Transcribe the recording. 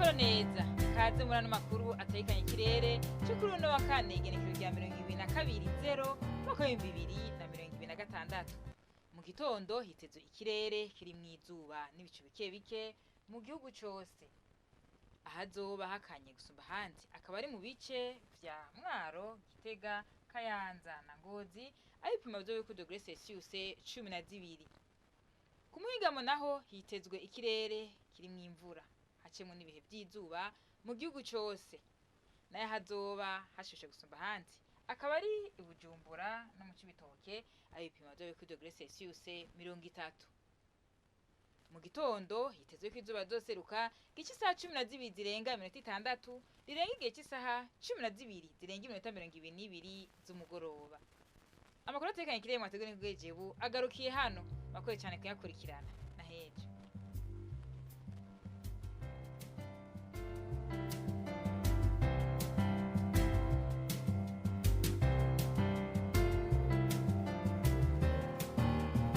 Amahoro neza, kaze muri ano makuru atekanye ikirere cyo kuri uno wa kane, igenekerezo rya 22 0 umwaka w'2026. Mu gitondo hitezwe ikirere kirimwo izuba n'ibicu bike bike mu gihugu cose. Ahazoba hakanye gusumba ahandi akaba ari mu bice vya Mwaro, Gitega, Kayanza na Ngozi, aho ibipimo vyo kuri dogere Celsius 12. Ku muhingamo naho hitezwe ikirere kirimwo imvura hacemwo n'ibihe vy'izuba mu gihugu cose. Nayo hazoba hashushe gusumba ahandi akaba ari i Bujumbura no mu Cibitoke, aho ibipimo vyo kuri dogere Celsius 30. Mu gitondo hitezwe ko izuba rizoseruka gice isaha 12:06, rirenga igihe c'isaha 12:22 z'umugoroba. Amakuru atekanye ikirere mwateguye n'ubwejebu agarukiye hano. Mwakoze cane kuyakurikirana na hejo.